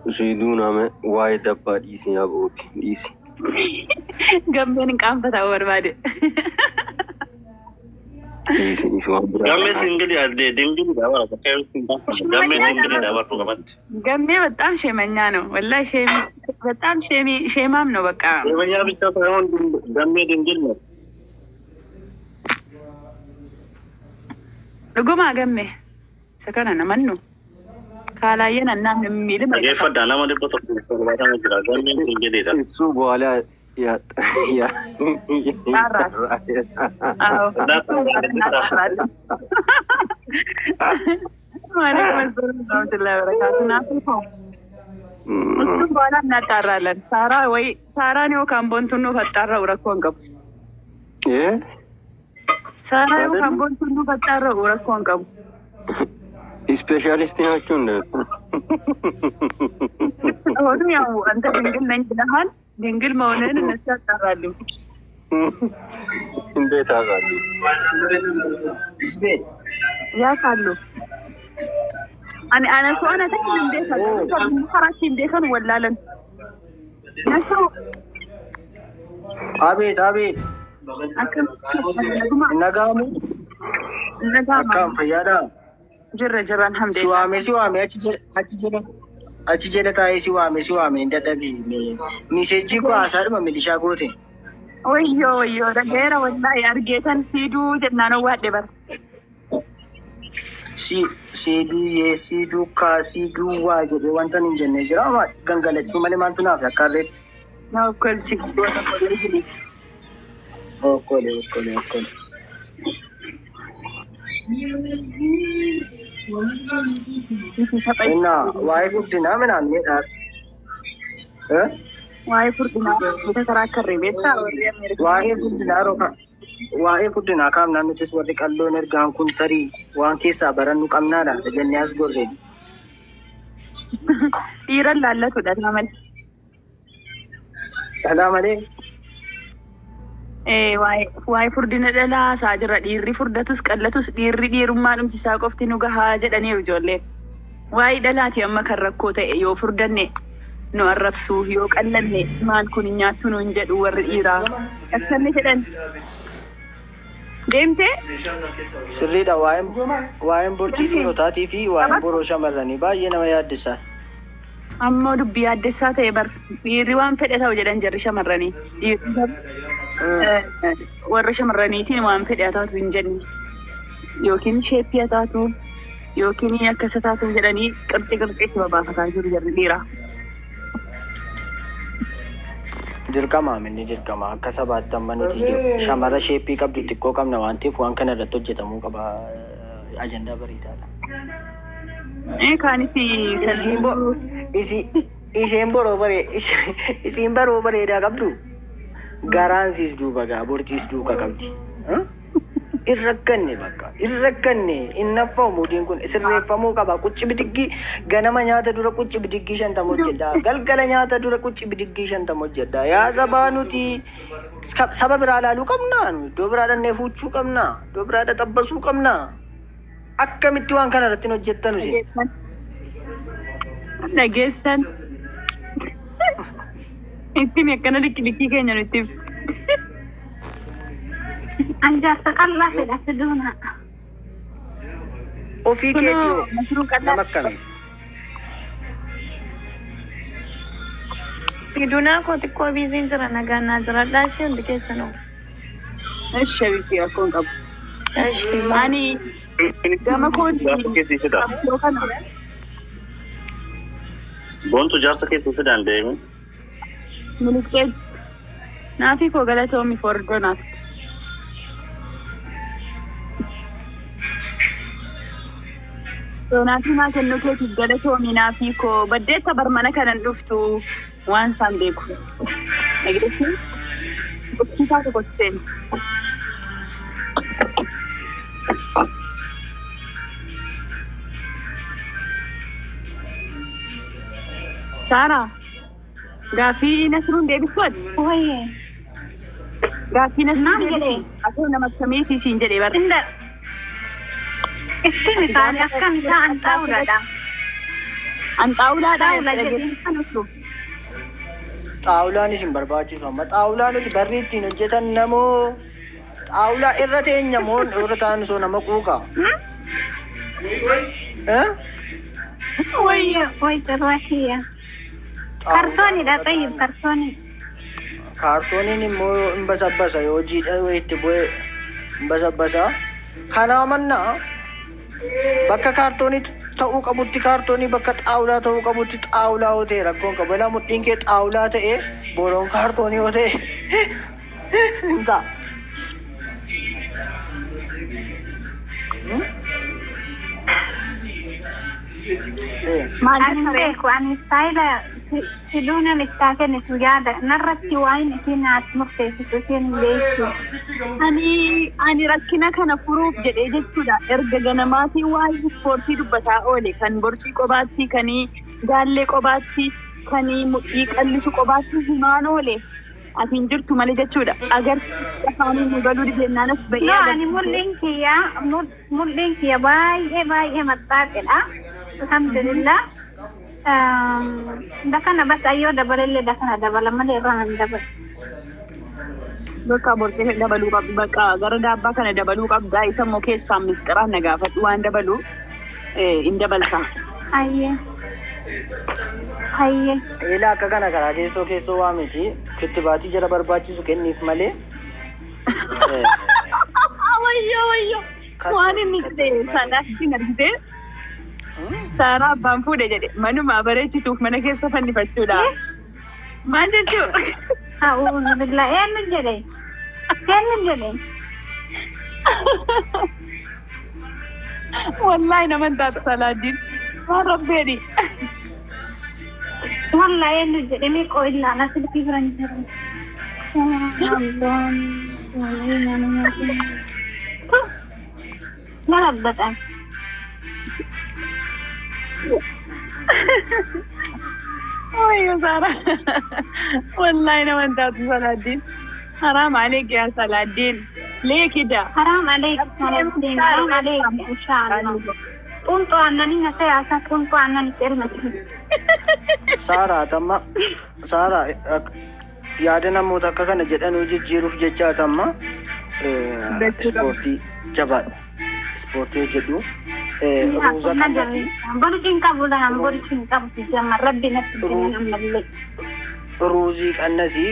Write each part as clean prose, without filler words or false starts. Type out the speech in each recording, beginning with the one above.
Siiduu nama waa'ee dabbaa dhiisi yaa bo'ooti dhiisi. Gammeen hin qaanfataa barbaade. Dhiisi dhiisi waan biraa. Gammee singilii addee dingilii daabara gammee dingilii daabartu qabatti. ገሜ በጣም ሼመኛ ነው ወላሂ ሼም በጣም ሼሚ ሼማም ነው በቃ። ሼመኛ ብቻ ሳይሆን gammee ድንግል ነው። Dhugumaa gamme isa kana namannu kaalaayyen annaam የሚልም Dhageeffadhaa nama 170 jira. Gammeen dingiliidha. እሱ በኋላ ይጣራል። አዎ ወአለይኩም ሰላም ወራህመቱላሂ ወበረካቱ። ናፍቆ እሱም በኋላ እናጣራለን። ሳራ ወይ ሳራ ነው ካምቦንቱኑ ፈጣራው ረኮን ቀቡ ሳራ ነው ካምቦንቱኑ ፈጣራው ረኮን ቀቡ። ስፔሻሊስት ናቸው እንደ አሁን ያው አንተ ድንግል ነኝ ብለሃል። ድንግል መሆንህን እነሱ ያጣራሉ። እንዴት አውቃለሁ? ያውቃሉ። Ani ana ko ana ta'e hin beekan. Karaa ittiin beekan wallaalan. Nasoo አቤት አቤት። Akkam Nagaamu nagaama akkam fayyaadhaa? Jirra jirra Si alhamdulillah. waame si waame achi jala achi jala taa'ee si waame si waame hin dadhabine miseejjii koo haasaadhuma milishaa goote. Wayyoo wayyoo dhagayeera wallaahi argeetan siiduu jennaan owwaadhe bara. Si seeduu yeesii kaa siiduu waa jedhee wanta hin jenne jira ama gangalachuu malee maaltu naaf akka harreetti. Na okkolchi goota kolleejjii. Okkole okkole okkole. Innaa waa'ee furdinaa minaan ni dhaartu. Waa'ee furdinaa bita karaa karree beektaa warri Ameerikaa. Waa'ee furdinaa roka waa'ee furdinaa kaamnaa nutis warri qalloon ergaan kun tarii waan keessaa barannu qabnaa laata jennee as gorree. Dhiiran laallatudha malee. Dhalaa malee. Waa'ee furdina dhalaa isaa jira dhiirri furdatus qallatus dhiirri dhiirummaa dhumti isaa qofti nu gahaa jedhaniiru ijoolleen. Waa'ee dhalaati amma kan rakkoo ta'e yoo furdanne nu arrabsu yoo qallanne maal kun hin nyaattu nuun jedhu warri dhiiraa. Akkanni jedhan. Deemtee Sirriidha waa'een waa'een borcii dhiirotaatii fi waa'een boroo shamarranii baay'ee nama yaaddessa. Ammoo dubbii yaaddessaa ta'e bar dhiirri waan fedhe ta'u jedhan jarri shamarranii. Dhiirri warra shamarraniitiin waan fedhe haa taatu hin jenne yookiin sheeppii haa taatu yookiin akkasa taatu jedhanii qirci qirciitti babaafataa jiru jarri dhiiraa. Dirqama inni dirqama akka sabaatti amma nuti shamara sheeppii qabdu xiqqoo qabna waan ta'eef waan kana irratti hojjetamuu qaba ajandaa bareedaadha. Kaanis Isheen boroo baree isiin baroo bareedaa qabdu garaan siis duuba gaa borciis duuka qabdi. Hin rakkanne bakka hin rakkanne hin naffamu muudiin kun sirreeffamuu qaba. Qucci bidiggii ganama nyaata dura qucci bidiggii 50 hojjedha. Galgala nyaata dura qucci bidiggii 50 hojjedha. Yaa sabaa nuti saba biraa ilaaluu qabnaa iddoo biraa dhannee fuuchuu qabnaa iddoo biraa xaxabbasuu qabnaa. Akkamitti waan kana irratti hin hojjettanu isin? Dhageessan. Ittiin akkana likki likkii keenya nutti. Anjaarsa qal'aa fedha siduuna. Ofii keetii Kunoo hoo masruu nama qal'aa. akkamii? Sidunaa koo xiqqoo biiziin jira nagaan naa jiraadhaa ishee hundi keessanuu. Eshi bitti rakkoon qabu. Eshi Ani gama Jaarsa kootiin keessi fida. qabsoo kana Boontu jaarsa keessi fidaan deemi. miliqxee naafii koo galatoomi fordonaaf. Naafii naa kennuu keetiif galatoomi naafii koo baddeessa bar mana kanan dhuftu waan isaan beeku. Dhageessi gochiisaa tokkotti seeni. Saaraa gaaffii Nasruun deebistuu ati? Wayyee. Gaaffii Nasruun Maal deebisi. jedhee? Atoo nama akkamiiti siin jedhee bara. Inda ittiin isaanii akkam isaa an xaawuladha. An xaawulaadhaa Xaawula jedheen. Xaawulaanis hin barbaachisu amma. Xaawulaa nuti barri ittiin hojjetan namoo xaawulaa irra teenya moo irra taa'an osoo nama quuqa. Eh? Wayyo, way carraa kiyya. Kartoonidha xayyib kartoonii. Kaartooniin immoo hin basabbasa yoo jiidha itti bu'e hin basabbasa. Kanaa mannaa bakka kaartoonii ta'uu qabutti kaartoonii bakka xaawulaa ta'uu qabutti xaawulaa yoo ta'e rakkoon qabu. Ilaa mudhiin kee xaawulaa ta'e boroon kaartoonii yoo ta'e hin ta'a. Maal Ani hin beeku ani istaayila siduunan ittaa kennitu yaada narratti waan isiin naaf murteessitu isiin hin beektu. Ani rakkina kana furuuf jedhee jechuudha. Erga ganamaatiin waa'ee ispoortii dubbataa oole kan borcii qobaatti, kan gaallee qobaatti, kan mudhii qallisu qobaatti himaan oole. Ati hin jirtu malee jechuudha. Agarsiisa afaanii nu galuu didennaan as ba'ee No, ani mul'iin kiyya baay'ee baay'ee maxxaaxedha. Alhamdulillah. Dakana bas ayyoo dabalellee dakana dabala malee irraa hin dabalu. Bakka borcii dabaluu qabdu bakka gara daabbaa kana dabaluu qabda. Isa immoo keessaan misxiraan na gaafadhu waan dabalu hin dabalta. Hayyee. Hayyee. Eelaa akka kana karaa keessoo keessoo waa miti. Kittibaatii jara barbaachisu kenniif malee. Wayyoo wayyoo. Waan inni ta'e sanaatti argite. Saaraa abbaan fuudhe jedhe manumaa bareechituuf mana keessa fannifachuudha. Maal jechuu? A'uudhu billah eenyu jedhe? Eenyu jedhe? Wallaahi nama hin taatu Salaaddiin. Waan rabbeedhi. Wallaahi eenyu jedhe mee qo'illaan asirratti bira hin jiru. Malabbatan. Wayyoo Saaraa. Wallaahi nama hin taatu Salaaddiin. Haraam aleek yaa Salaaddiin. Lee kida. Haram aleek Salaaddiin. Haram aleek inshaallah. Xuunxoo aannanii na ta'e xuunxoo aannanii elmati. Saaraa tamma Saaraa yaada namoota akka kana jedhanuu jijjiiruuf jecha tamma ispoortii jabaadha. Ispoortii hojjedhu. Ruuza qannasii. Borciin qabu lahan borciin qabu jamma rabbi natti kennin ammallee. Ruuzii qannasii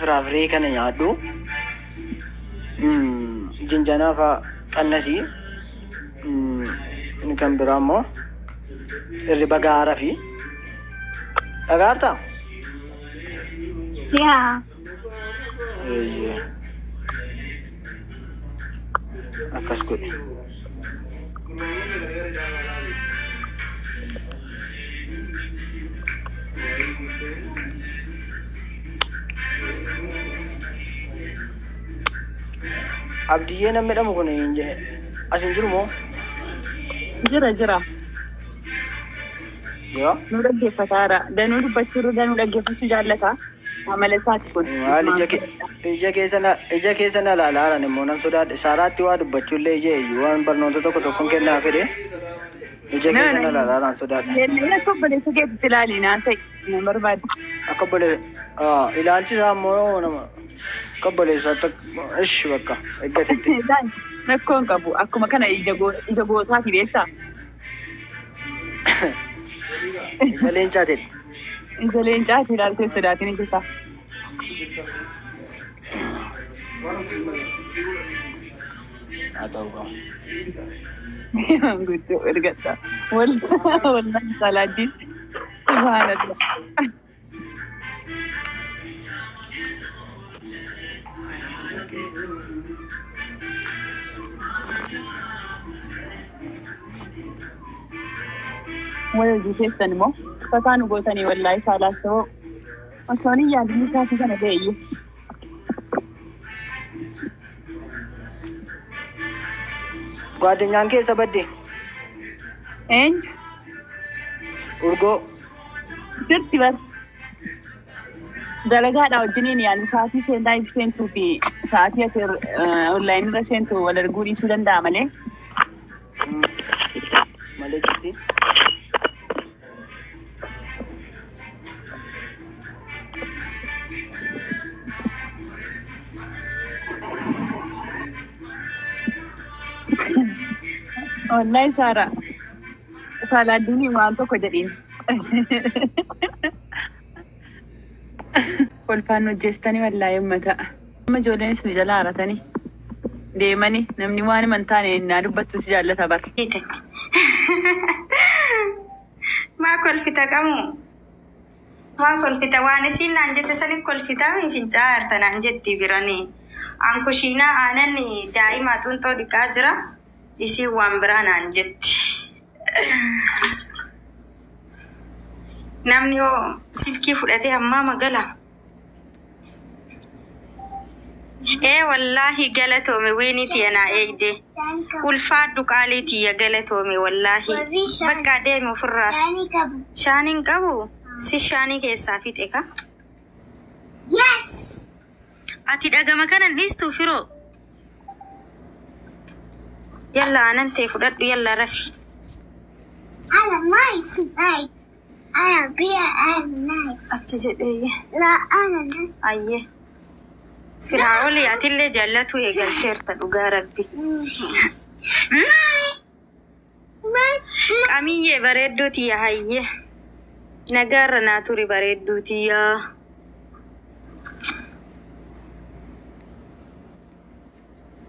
firaafiree kana nyaadhu. Jinjanaa fa'aa qannasii. Inni kan biraa immoo hirriba gaaraa fi dhagaartaa? Yaa. Akkas godhe. Abdiyyee namni jedhamu kun as hin jiru moo? Jira jira. Jira? Nu dhaggeeffataara. Danuu dubbachuu danuu dhaggeeffachuu jaallata. Amala isaati kun. Maal ija keessa na ilaalaaran immoo nan sodaadhe. Saaraatti waa dubbachuu illee ija iyyuu waan barnoota tokko tokkoon kennaa fedhe. Ija keessa na ilaalaaran sodaadhe. Jennee akka obboleessa keetitti ilaali naan ta'e nan barbaade. Akka obboleessa ilaalchi isaa immoo nama akka obboleessaatti ishi bakka eeggatetti. Rakkoo hin qabu. Akkuma kana ija gootaati beektaa? Ija leencaatiin. Ija leencaati ilaaltee sodaatiin ija isaa. Haa ta'u qabu. Guddoo ergadha. Wallahi Salaaddiin. Subhaanallah. Way hojii keessan immoo uffataa nu gootanii wallaahi saalaas ta'uu osoo hin yaadni isaatii kana ga'e iyyuu. Gwaadanyaan keessa badde? Eenyu? Urgoo. Jirti bar. Dalagaadha wajjiniin yaani sa'aatii seentaa seentuu fi sa'aatii ati onlaayinii irra seentu wal arguu dhiisuu danda'a malee. Malee jirti. Wallahi Saara. Saalaaddiin waan tokko jedhiin. Kolfaan hojjeestanii wallaahi uummata. Amma ijoolleenis nu jala haaratanii deemanii namni waan himan taane naa dubbattu si jaallata bara. Maa kolfita qamu? Maa kolfita? Waan isiin naan jette sani kolfitaa fincaa'aa jirta naan jetti biranii. An kushiinaa aanan daa'ima xuuxoo dhiqaa jira. Isiin waan biraa naan jetti. Namni yoo silkii fudhatee ammaa magala. Ee wallaahi galatoome wiini tiyya naa eegde. Ulfaadhu qaalii tiyya galatoome wallaahi. Bakka deemi ofirraa. Shaaniin qabu si shaanii keessaa fixe ka. Yes! Ati dhagama kanan dhiistu firoo. Yalla aanan ta'e fudhadhu yalla rafi. I am nice night. I am beer and night. Achi jedhee. La ana Ayyee. Firaa'oli atillee jaallatu eegalteerta dhugaa rabbi. Qamiyyee bareedduu tiyya hayyee. Nagaarra naa turi bareedduu tiyya.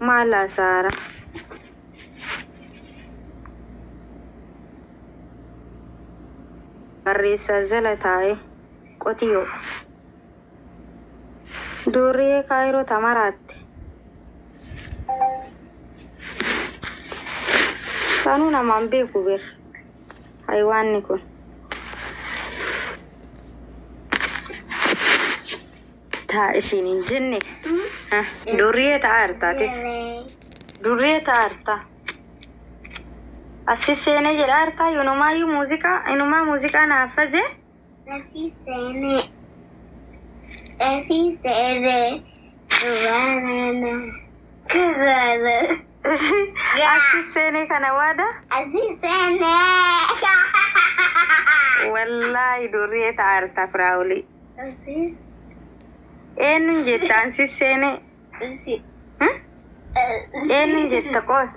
Maala Saara. Barreessaa jala taa'e qotiyoo. Durree kaayiroo tamaraatte. Sanuu namaan beeku bir. Haywaanni kun. Taa ishiin hin jenne. Durree ta'a hartaatis. Durree ta'a hartaa. Asi seenee jedha hartaa inumaayyuu muuziqaa inumaa muuziqaa naaf faje. Así sene. Así sene. Banana. Kugala. Asi seenee kana waada. Así sene. Wallaahi durree ta'a hartaa firaa'oli. Así. Eenyuun jetta ansi seenee. Así. Eenyuun jetta qoy.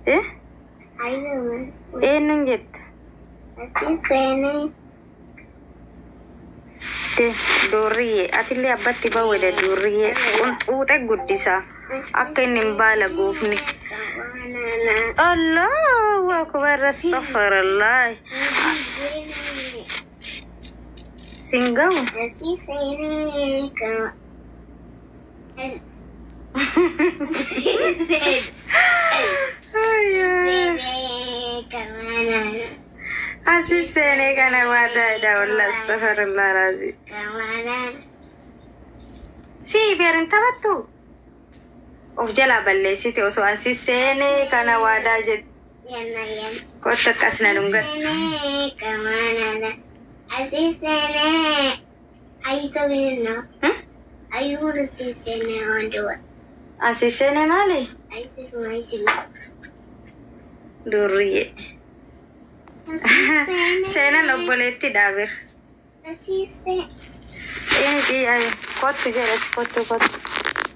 Eh? Eenyuun jetta. Así sene. Te durree atillee abbatti bawwedha durree qunxuuxe guddisaa akka inni hin baala goofne. Banana. Allahu akbar astaghfirullah. Singaw. Así sene. Asi seenee kana waadaadha wallah astaghfirullah lazi. Si beerin taphattu. Of jalaa balleessite osoo asi seenee kana waadaa jettu. Kottu akkas na dhungadhu. Asi seenee maali? Durriye. Seenaan obboleetti dhaabir. Eenyu kottu jedhe kottu kottu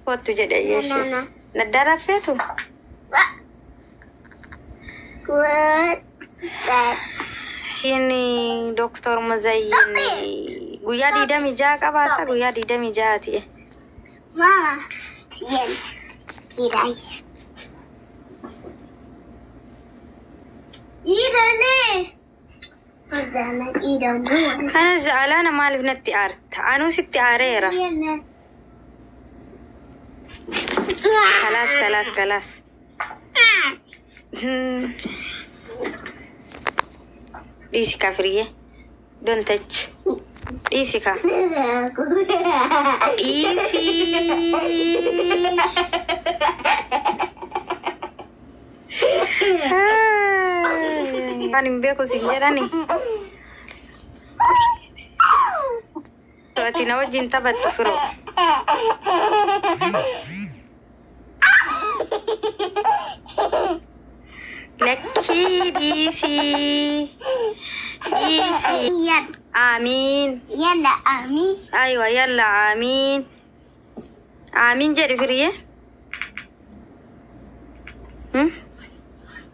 kottu jedhe yeeshe. Naddaa raffeetu? What? That's Inni Dooktor Muzayyin guyyaa 26 qabaasa guyyaa 26ti. Mama. Yen. Kirai. Idone. Idone. Ana ja'alaana maaliif natti aarta? Anuu sitti aareera. Kalaas kalaas kalaas. Dhiisi kaa firiyyee. Don't touch. Dhiisi kaa. Dhiisi. Kan hin beeku siin jedhani. Ati na wajjin taphattu firoo. Lakkii dhiisii. Dhiisii. Amiin. Yalla amiin. Aywa yalla amiin. Amiin jedhi firiyyee.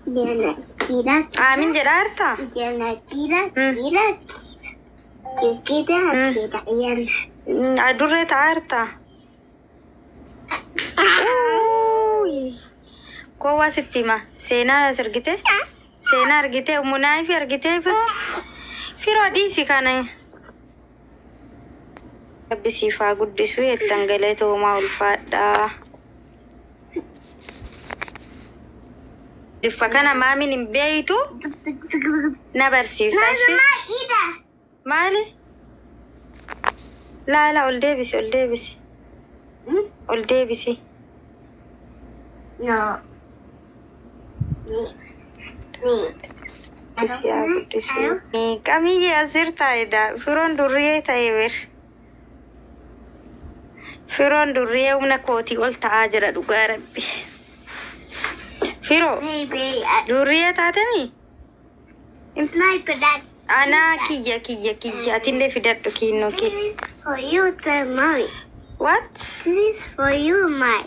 Aamin jedhaa jirtaa? Adurree ta'aa jirtaa? Kowwaa sitti hima. Seenaa as argite? Seenaa argite? Munaafi argite? Firoo dhiisi kana. Rabbi siif haa guddisu jettan galatoomaa ulfaadhaa. Diffa kana maamin hin beeytu na barsiifta ishee. Maali? Laala ol deebisi ol deebisi. Ol deebisi. No. Bisi haa guddisu. Qamiyyee asir taa'edha. Firoon durriyee ta'e bir. Firoon durriyee humna kootii ol ta'aa jira dhugaa rabbi. Firoo durriyee taatemi? Sniper that. Anaa kiyya kiyya kiyya atillee fidadhu kinnoo kee. This is for you, the mommy. What? This is for you, my.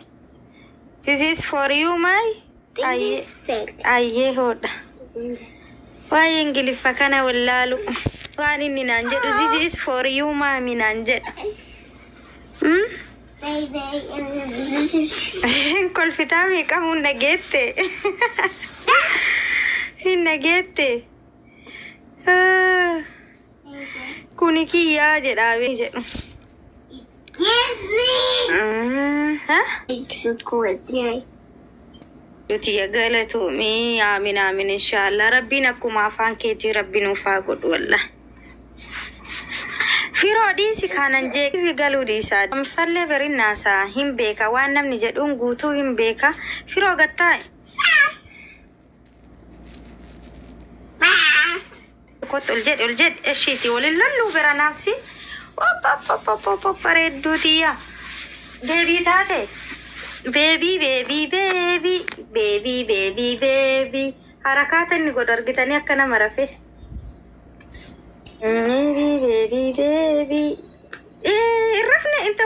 This is for you, my? This is thing. Ayyee hodha. Waa'ee Ingiliffa kana wallaalu. Waan inni naan jedhu this is for you maami naan jedha. Hmm? Baby. Kolfitaa meeqamuun dhageette? Hin dhageette? Kuni kiyyaa jedhaa jedhu. Yes, me. Huh? It's because very. Nuti galatoomii aamin aamin inshaallah rabbiin akkuma afaan keetii rabbi nuuf haa godhu wallah. Firoo dhiisi kanan jeefi galuu dhiisaa. Fallee berinnaasaa hin beeka waan namni jedhuun guutuu hin beeka. Firoo gattaa'e. Kottu ol jedhi ol jedhi eshiiti waliin lolluu bira naafsi. Op op op op op bareedduu tiyya. Beebii taate. Beebii beebii beebii beebii beebii beebii harakaata inni godhu argitanii akka nama rafe. Beebii beebii beebii. Hin rafne inta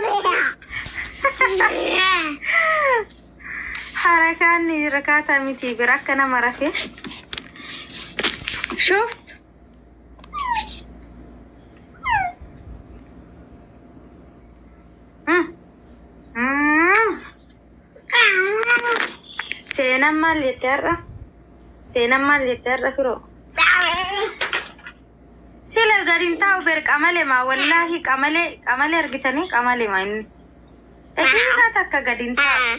harakaan harakaata miti bira akka nama rafe. Shufت Seenaan maal jette har'a? Seenaan maal jette har'a firoo? Sila gadi hin taa'u ber qamalee maa wallaahi qamalee qamalee argitanii qamalee maa inni. Daqiiqaa takka gadi hin taa'u.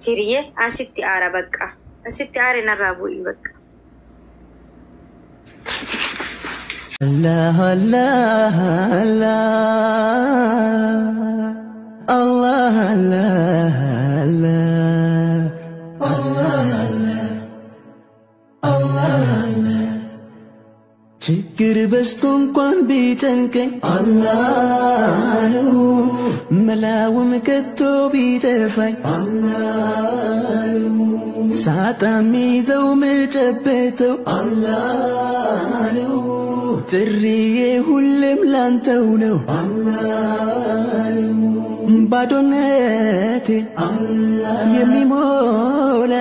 Hiriyyee asitti aara bakka. Asitti aare narraa bu'ii bakka. Allah Allah Allah Allah Allah Allah Allah Allah ችግር በዝቶ እንኳን ቢጨንቀኝ አላህ ነው መላውም ከቶ ቢጠፋኝ አላህ ነው ሳጣ ሚይዘው ምጨብጠው አላህ ነው ጥሪዬ ሁሌም ላንተው ነው አላህ ነው ባዶነቴ የሚሞላ